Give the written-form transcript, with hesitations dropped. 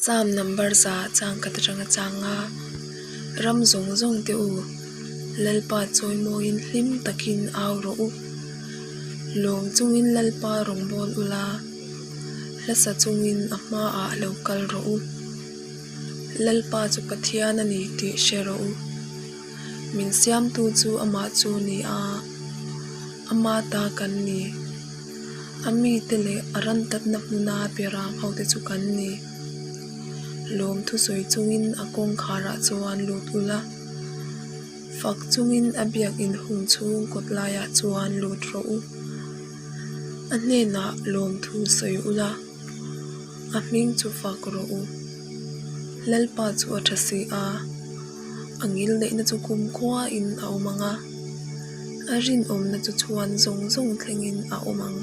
Psalm number 101 atanga chang a, Ram zawng zawng te u, Lalpa chawimawiin hlim takin au rawh u. Lawm chungin Lalpa rawngbâwl ula, hlasa chungin a hmaah lo kal rawh u. Lalpa chu Pathian a ni tih hre rawh u. Min siamtu chu amah chu ni a, ama ta kan ni. A mite leh a ram tatna hmuna beram hote chu kan ni. Lawm thusawi chungin a kawngkharah chuan lut ula, fak chungin a biak inhung chhung kawt laiah chuan lut rawh u. A hnenah lawmthu sawi ula, a hming chu fak rawh u. Lalpa chu a tha si a, a ngil neihna chu kumkhuain a awm ang a, a rinawmna chu chhuan zawng zawng thlengin a awm ang.